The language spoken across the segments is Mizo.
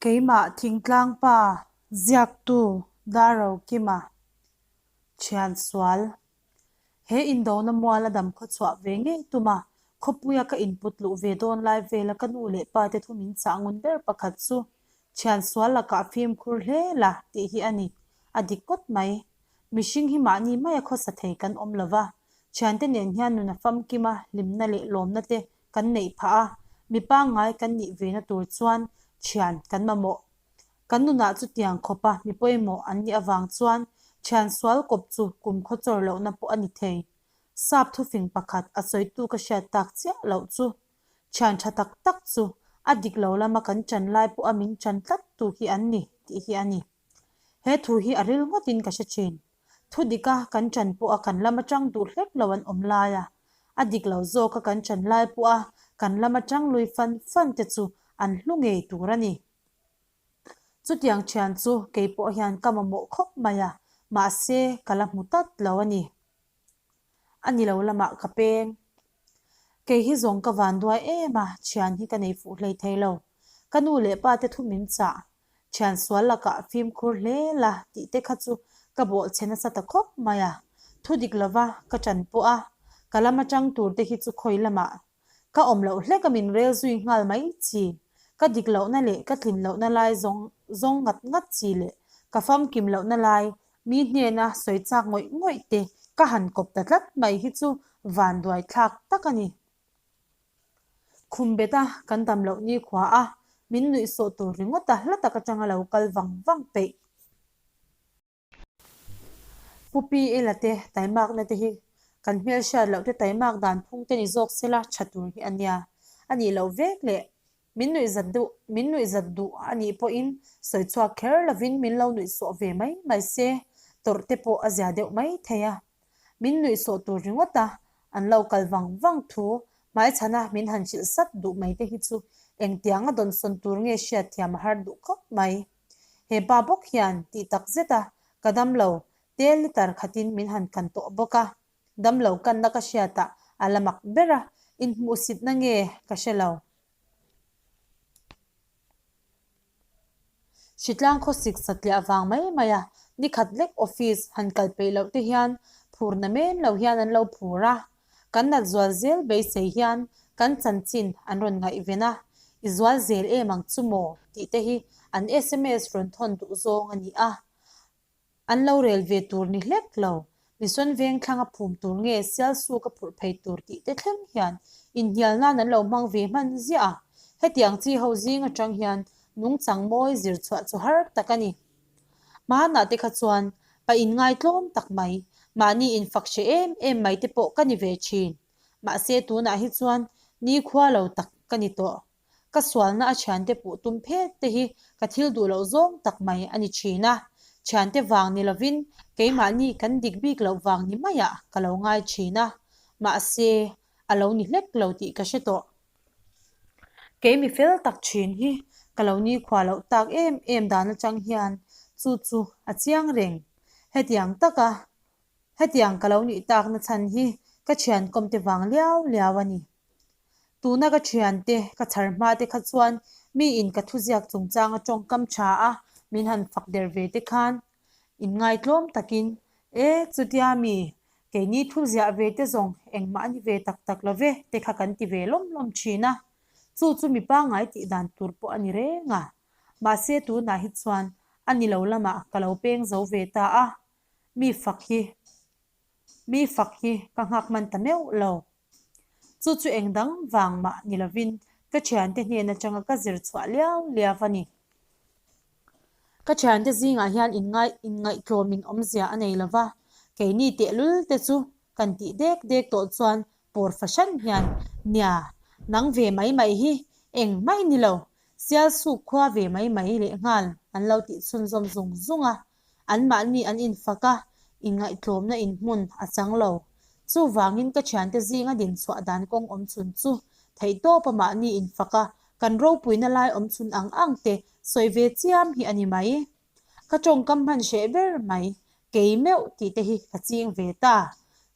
Keimah thingtlang pa ziaktu Darrokima thian sual. He indona mual a dam khawchhuah ve ngei tum a, khawpuia ka input luh ve dawn lai vela ka nu leh pa te thu min chah ngun ber pakhat chu thian sual lakah fimkhur hle la tih hi a ni. A dik ngawt mai. Mihring hi mahni maia khawsa thei kan awm lo va, thiante nen hian nun a famkim a, hlimna leh lawmna te kan neih phah a, mi pangngai kan nih ve na tur chuan thian kan mamawh. Kan nunah chutiang khawpa mi pawimawh an nih avang chuan thian sual kawp chu kum khaw chawr lohna pawh a ni thei. Sap thufing pakhat a sawitu ka hriat tak chiah loh chu thian tha tak tak chu a dik lo lama kan chan lai pawha min chan tlat tu hi an ni tih hi a ni. He thu hi a ril ngawtin ka hre thin. Thu dika kan chan pawha kan lam atang duh hlek lo an awm lai a, a dik lo zawka kan chan lai pawha kan lam atang lui fan fan te chu an hlu ngei tur a ni. Chutiang thian chu kei pawh hian ka mamawh khawp mai a, mahse ka la hmu tlat lo a ni. A ni lo lamah ka peng. Kei hi zawng ka van duai em a, thian hi ka nei fuh hlei thei lo. Ka nu leh pa te thu min chah, Thian sual lakah fimkhur hle la tih te kha chu ka bawh chhe nasa ta khawp mai a, thu dik lova ka ṭan pawh a, ka lam aṭang tur te hi chu khawi lamah ka awm loh hlek a min rel zui nghal mai chi, ka dik lohna leh ka tlin lohna lai zawng zawng ngat ngat chi leh ka famkim lohna lai mi hnena sawi chak ngawih ngawih te ka han kawp ta tlat mai hi chu vanduai thlak tak a ni. Khum bet a kan dam loh ni khua a, min nuih sawh tur ringawt a hla tak atanga lo kal vang vang peih. Pu Pi Ela te taimakna te hi kan hmelhriat loh te taimak dan phung te ni zawk sela tha tur hi a nia. A nih loh vek leh min nuih zat duh min nuih zat duh a nih pawhin sawi chhuak kher lovin min lo nuih sawh ve mai mai se tawrh te pawh a zia deuh mai thei a. Min nuih sawh tur ringawt a, an lo kal vang vang thu hmaichhana min han hrilh sat duh mai te hi chu engtianga dawnsawn tur nge hriatthiam a har duh khawp mai. He pa bawk hian tih tak zet a, ka damlo tel litre khatin min han kan tawh bawk a, damlo kanna ka hriatah a la mak ber a, inhmuhsitna nge ka hre lo. Hritlang khawsik satliah vang mai mai a, nikhat lek office han kal peih loh te hian phurna men lo hian an lo phur a, kan nat zual zel beisei hian kan chanchin an rawn ngaihven a, i zual zel em ang chu maw tih te hi an sms rawn thawn duh zawng a ni a. An lo rel ve tur ni hlek lo. Mission veng thlang a phum tur nge sial suk a phurh phei tur tih te thleng hian inhnial nan an lo hmang ve hman ziah a. Hetiang chi ho zing atang hian nungchang mawi zir chhuah chu har tak a ni. Hmanah te kha chuan pa inngaitlawm tak mai, mahni infak hre em em mai te pawh ka ni ve thin. Mahse tunah hi chuan nikhua lo tak ka ni tawh. Ka sualna a thiante puh tum phet te hi ka thil duh loh zawng tak mai a ni thin a, thiante vang ni lovin keimahni kan dik bik loh vang ni maiah ka lo ngai thin a, mahse a lo ni hlek lo tih ka hre tawh. Kei mi fel tak thin hi ka lo nikhua loh tak em em dan atang hian chu chu a chiang reng. Hetiang taka hetiang ka lo nih takna chhan hi ka thian kawmte vang liau liau a ni. Tuna ka thiante ka chhar hma te kha chuan mi in ka thuziak chungchang a tawngkam tha a min han fak der ve te khan inngaitlawm takin e chutia mi keini thuziah ve te zawng engmah a ni ve tak tak lo ve te kha kan ti ve lawm lawm thin a, chu chu mi pangngai tih dan tur pawh a ni reng a. Mahse tunah hi chuan a ni lo lamah ka lo peng zo ve ta a, mi fak hi mi fak hi ka nghak hman ta meuh lo. Chu chu eng dang vang mah ni lovin ka thiante hnen atanga ka zir chhuah liau liau a ni. Ka thiante zingah hian inngai inngaihtlawmin awmzia a nei lova, keini tehlul te chu kan tih dek dek tawh chuan pawr fahran hian, Nia, nang ve mai mai hi engmah i ni lo, sial suk khua ve mai mai lehnghal an lo tih chhunzawm zung zung a. Anmahni an infak a, inngaihtlawmna inhmun a chang lo. Chuvangin ka thiante zinga dinchhuah dan kawng awm chhun chu theihtawpa mahni infak a, kan ropuina lai awm chhun ang ang te sawi ve chiam hi a ni mai. Ka tawngkam hman hreh ber mai, kei meuh tih te hi ka ching ve ta.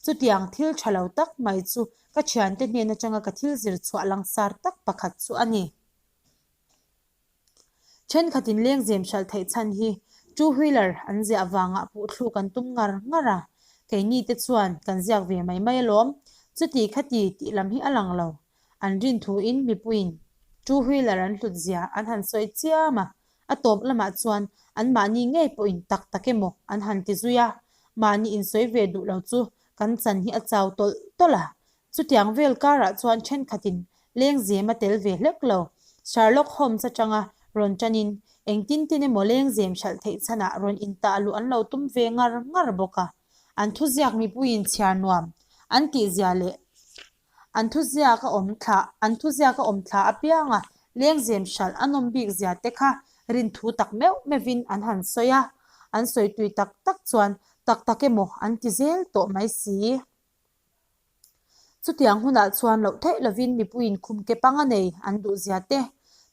Chutiang thil tha lo tak mai chu ka thiante hnen atanga ka thil zir chhuah langsar tak pakhat chu a ni. Thenkhatin lengzem hralh theih chhan hi two wheeler an ziah vangah puhthluk an tum ngar ngar a, keini te chuan kan ziak ve mai mai alawm. Chuti khati tih lam hi a lang lo. An rin thuin mipuiin two wheeler an hlut zia an han sawi chiam a, a tawp lamah chuan anmahni ngei pawhin tak tak emaw an han ti zui a, mahni insawi ve duh lo chu kan chan hi a chau tawlh tawlh a, Chutiang vel karah chuan thenkhatin lengzem a tel ve hlek lo. Sherlock Holmes atanga rawn tanin engtin tin emaw lengzem hralh theih chhanah rawn intah luh an lo tum ve ngar ngar bawk a. An thuziak mipuiin chhiar nuam an tihzia leh an thuziak a awm thla an thuziak a awm thla apianga lengzem hralh a nawm bik zia te kha rinthu tak meuh meuhin an han sawi a. An sawi tui tak tak chuan tak tak emaw an ti zel tawh mai si. Chutiang hunah chuan loh theih lovin mipuiin khum ke panga nei an duh zia te,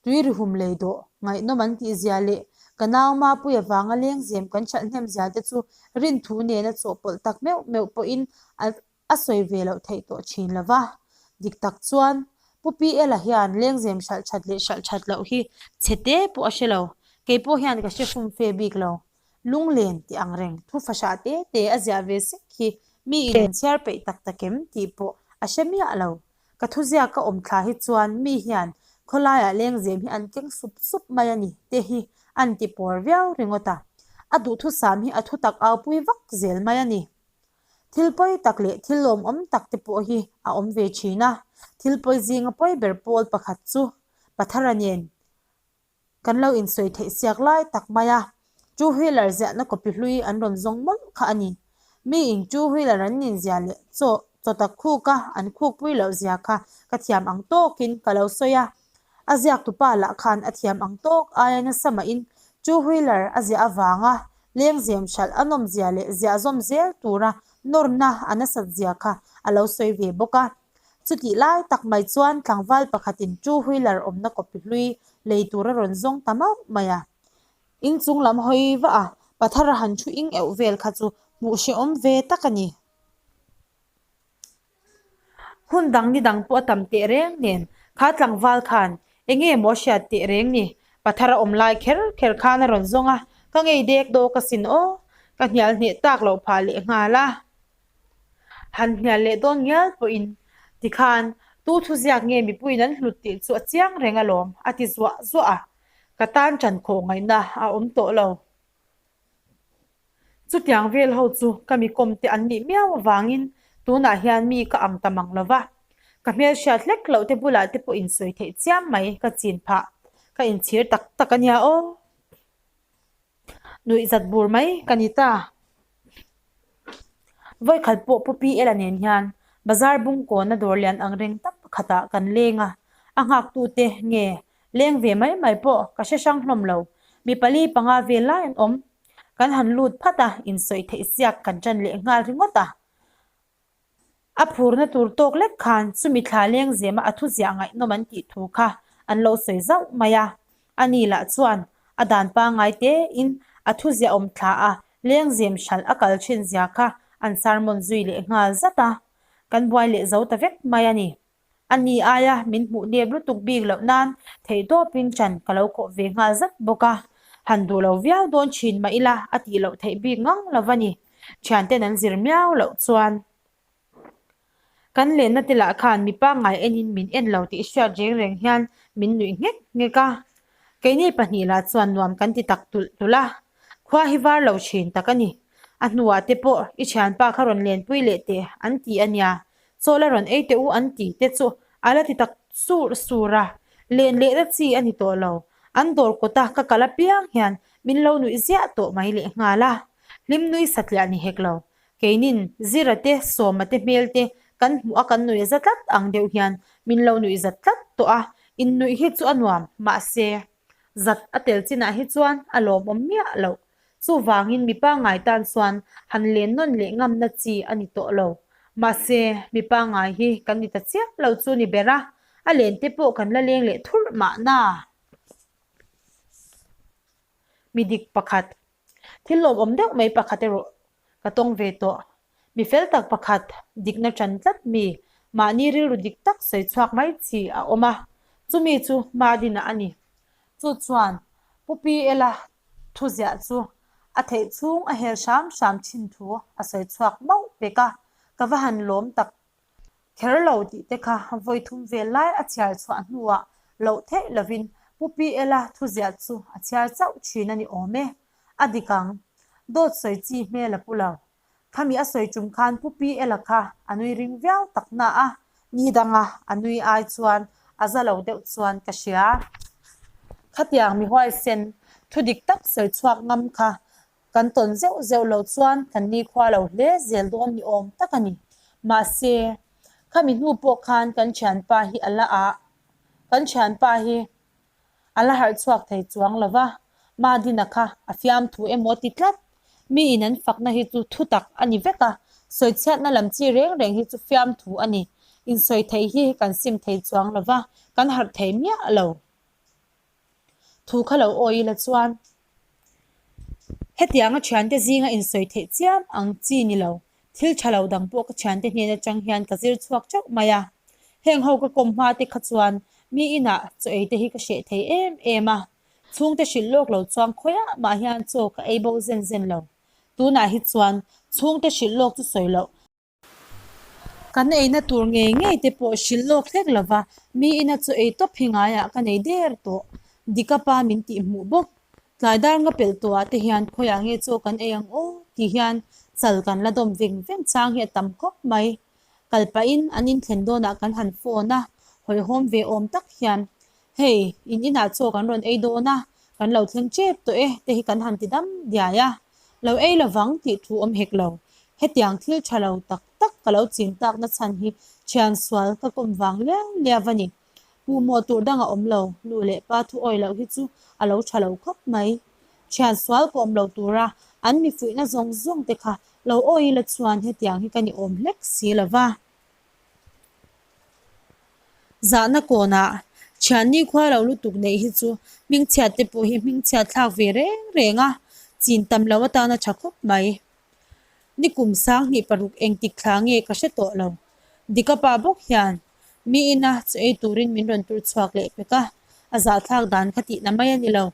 tui ri hum lei dawh ngaihnawm an tih zia leh ka nau mapui avanga lengzem kan hralh hnem zia te chu rinthu nena chawhpawlh tak meuh meuh pawhin a sawi ve loh theih tawh thin lo va. Dik tak chuan Pu PL-a hian lengzem hralh that leh hralh that loh hi chhe te pawh a hre lo, kei pawh hian ka hre fumfe bik lo. Lunglen tih ang reng thu fahrah te te a ziah ve sek hi mi in an chhiar peih tak tak em tih pawh a hre miah lo. Ka thuziak ka awm thla hi chuan mi hian khawlaiah lengzem hi an keng sup sup mai a ni te hi an ti pawr viau ringawt a. A duhthusam hi a thutak aupui vak zel mai a ni. Thil pawi tak leh thil lawmawm tak te pawh hi a awm ve thin a. Thil pawi zinga pawi ber pawl pakhat chu Pathara nen Kan lo insawi theih siak lai tak mai a, two wheeler ziahna copy hlui an rawn zawng mawlh kha a ni. Mi in two wheeler an nin zia leh chaw chawtak khuk a an khuk pui loh zia kha ka thiam ang tawkin ka lo sawi a. A ziaktupa lah khan a thiam ang tawk aia nasa mahin two wheeler a ziah avanga lengzem hralh a nawm zia leh ziah zawm zel tura nawrna a nasat zia kha a lo sawi ve bawk a. Chutih lai tak mai chuan tlangval pakhatin two wheeler awmna copy hlui lei tur a rawn zawng ta mauh mai a. Inchung lam hawi vah a, Pathara han thu ing euh vel kha chu hmuh hrehawm ve tak a ni. Hun dang ni dang pawh a tam teh reng nen kha tlangval khan eng nge maw a hriat teh reng ni. Pathara awm lai kher kher khan a rawn zawng a, ka ngei dek dawk asin aw, ka hnial hneh tak loh phah leh nghal a. Han hnial leh dawn ngial pawhin tikhan tu thuziak nge mipuiin an hlut tih chu a chiang reng alawm a ti zuah zuah a, ka tan ṭan khawh ngaihna a awm tawh lo. Chutiang vel ho chu ka mi kawm te an nih miau avangin tunah hian mi ka ang ta mang lo va, ka hmelhriat hlek loh te bulah te pawh insawi theih chiam mai ka chin phah, ka inchhir tak tak a nia aw. Nuih zat bur mai ka ni ta. Vawikhat pawh Pu PL-a nen hian bazar bungkawna dawr lian ang reng tak pakhatah kan leng a, a nghaktute nge leng ve mai mai pawh ka hre hrang hlawm lo. Mi pali panga vel lai an awm. Kan han lut phat a, insawi theih siak kan ṭan leh nghal ringawt a. A phurna tur tawk lek khan chumi thla leng zema a thuziah ngaihnawm an tih thu kha an lo sawi zauh mai a. Ani lah chuan a dan pangngai tein a thuziah awm thla a lengzem hralh a kal thin zia kha an sermon zui leh nghal zat a. Kan buai leh zo ta vek mai a ni. A ni aia min hmuh nep lutuk bik loh nan theihtawpin ṭan ka lo kawh ve nghal zat bawk a, han duh lo viau dawn ṭhin mah ila a tih loh theih bik ngang lo va ni. Ṭhianten an zir miau loh chuan kan lenna te lah khan mi pangngai enin min en lo tih hriat reng reng hian min nuih nghek nghek a, keini pahnih lah chuan nuam kan ti tak tulh tulh a, khua hi var lo ṭhin tak a ni. A hnuah te pawh i ṭhianpa kha rawn lenpui leh teh an ti a nia, Chaw la rawn ei teh u an ti te chu a la ti tak sur sur a, len lehna chi a ni tawh lo. An dawr kawta ka kal apiang hian min lo nuih ziah tawh mai leh nghal a. Hlim nui satliah ni hek lo. Keinin Zira te, Sawma te hmel te kan hmuh a kan nuih za tlat ang deuh hian min lo nuih zat tlat tawh a, innuih hi chu a nuam, mahse zat a tel chinah hi chuan a lawmawm miah loh. Chuvangin mi pangngai tan chuan han len nawn leh ngamna chi a ni tawh lo. Mahse, mi pangngai hi kan ni ta chiah lo chu ni ber a, a len te pawh kan la leng leh thurh mahna. Mi dik pakhat, thil lawmawm deuh mai pakhat erawh ka tawng ve tawh. Mi fel tak pakhat, dikna ṭan tlat mi, mahni rilru dik tak sawi chhuak mai chi a awm a, chumi chu Madina a ni. Chu chuan Pu PL-a thuziah chu a theih chhung a hel hram hram thin thu a sawi chhuak mauh pek a, ka va han lawm tak kher lo tih te kha vawi thum vel lai a chhiar chhuah hnuah loh theih lovin Pu PL-a thuziah chu a chhiar chauh thin a ni awm e. A dik ang. Dawt sawi chi hmel a pu lo. Khami a sawi tum khan Pu PL-a kha a nui ring viau tak na a, ni danga a nui ai chuan a za lo deuh chuan ka hria. Khatiang mi huaisen thu dik tak sawi chhuak ngam kha kan tawn zeuh zeuh loh chuan kan nikhua lo hle zel dawn ni awm tak a ni. Mahse, khami hnu pawh khan kan thianpa hi a la a, kan thianpa hi A la harh chhuak thei chuang lo va, Madina kha a fiamthu emaw ti tlat. Miin an fakna hi chu thu tak a ni vek a, sawichhiatna lam chi reng reng hi chu fiamthu a ni. Insawi thei hi kan sim thei chuang lo va, kan harh thei miah lo. Thu kha lo awi ila chuan hetianga thiante zinga insawi theih chiam ang chi ni lo. Thil tha lo dang pawh ka thiante hnen atang hian ka zir chhuak teuh mai a. Heng ho ka kawm hma te kha chuan mi inah chaw ei te hi ka hreh thei em em a. Chhungte hrilh lawk lo chuan khawiah mah hian chaw ka ei bo zen zen lo. Tunah hi chuan chhungte hrilh lawk chu sawi loh. Kan eina tur ngei ngei te pawh hrilh lawk hlek lova mi ina chaw ei tawp hi ngaiah ka nei der tawh. Dika pa min tih hmuh bawk. Tlai dar nga pelh tawhah te hian khawiah nge chaw kan ei ang aw tih hian chal kan la dawm veng veng chang hi a tam khawp mai. Kal pahin an inthlen dawnah kan han phone a, hawihhawm ve awm tak hian hei in inah chaw kan rawn ei dawn a, kan lo thleng tep tawh e te hi kan han ti dam diai a. Lo ei lovang tih thu awm hek lo. Hetiang thil tha lo tak tak ka lo chin takna chhan hi thian sual ka kawm vang liau liau a ni. Puhmawh tur dang a awm lo, nu leh pa thu awi loh hi chu a lo tha lo khawp mai. Thian sual ka awm lo tura an mi fuihna zawng zawng te kha lo awi ila chuan hetiang hi ka ni awm hlek si lo va. Zahna kawnah thian nikhua lo lutuk neih hi chu hmingchhiat te pawh hi hmingchhiat thlak ve reng reng a, chin tam lo atana tha khawp mai. Ni kum 2006 engtik thla nge ka hre tawh lo. Dika pa bawk hian mi ina chaw ei turin min rawn tur chhuak leh pek a, a zahthlak dan kha tihna mai a ni lo.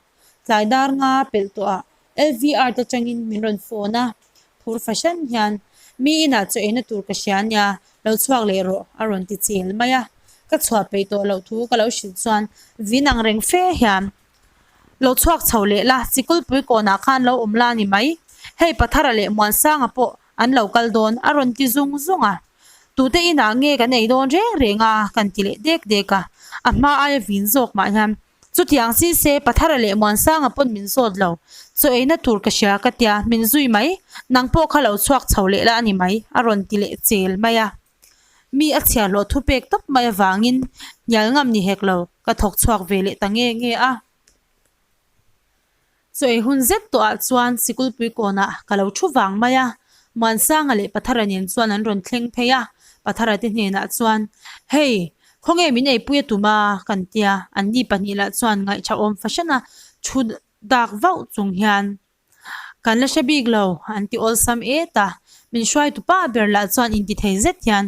Tlai dar nga pelh tawhah LVR te atangin min rawn phone a, phur fahran hian mi inah chaw eina tur ka hria nia, lo chhuak leh rawh a rawn ti chel mai a. Ka chhuah peih tawh loh thu ka lo hrilh chuan vin ang reng fe hian Lo chhuak chho leh la, Sikulpui kawnah khan lo awm la ni mai. Hei Pathara leh Muansanga pawh an lo kal dawn a rawn ti zung zung a. Tute inah nge kan ei dawn reng reng a kan ti leh dek dek a. A hma aia vin zawk mah hian chutiang si se Pathara leh Muansanga pawn min zawt lo. Chaw eina tur ka hria ka tia min zui mai. Nang pawh kha lo chhuak chho leh la a ni mai a rawn ti leh chel mai a. Mi a chhiahhlawh thu pek tawp mai avangin hnial ngam ni hek lo, ka thawk chhuak ve leh ta nge nge a. Chaw ei hun zet tawhah chuan Sikulpui kawnah ka lo thu vang mai a, Muansanga leh Pathara nen chuan an rawn thleng phei a, Pathara te hnenah chuan, Hei, khawnge min eipui a tum a? kan tia, anni pahnih lah chuan ngaihthahawm fahran a thu dak vauh chung hian Kan la hre bik lo, an ti awlsam et a. Min hruaitu pa ber lah chuan inti thei zet hian,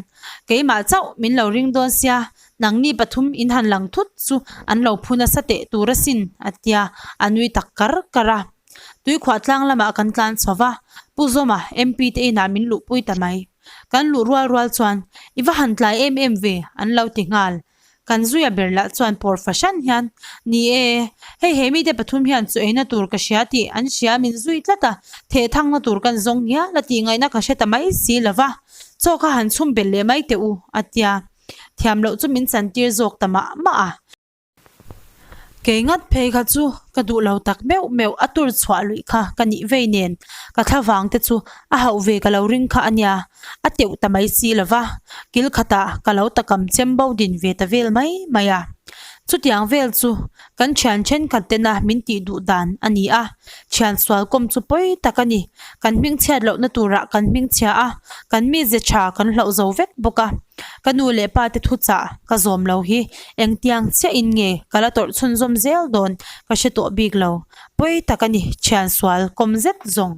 Keimah chauh min lo ring dawn sia, nangni pathum in han lang thut chu an lo phu nasa teh tur asin, a tia, a nui tak kar kar a. Tuikhuah tlang lamah kan tlan chho va, Pu Zawma, MP te inah min luhpui ta mai. Kan luh rual rual chuan, I va han tlai em em ve, an lo ti nghal. Kan zuia ber lah chuan pawr fahran hian, Ni e, hei he mite pathum hian chu eina tur ka hria tih an hria min zui tlat a, theh thangna tur kan zawng ngial a tih ngaihna ka hre ta mai si lo va, chaw kha han chhum belh leh mai teh u, a tia. Thiam loh chu min chantir zawk ta mah mah a. Kei ngat phei kha chu ka duh lo tak meuh meuh a tur chhuah luih kha ka nih vei nen ka thlavang te chu a hauh ve ka lo ring kha a nia, a teuh ta mai si lo va, kil khatah ka lo takam chem bo din ve ta vel mai mai a. Chutiang vel chu kan thian thenkhat tena min tih duh dan a ni a, thian sual kawm chu pawi tak a ni, kan hmingchhiat lohna turah kan hmingchhia a, kan mize tha kan hlauh zo vek bawk a. Ka nu leh pa te thuchah ka zawm lo hi engtiang chiah in nge ka la tawrh chhunzawm zel dawn ka hre tawh bik lo. Pawi tak a ni, thian sual kawm zet zawng.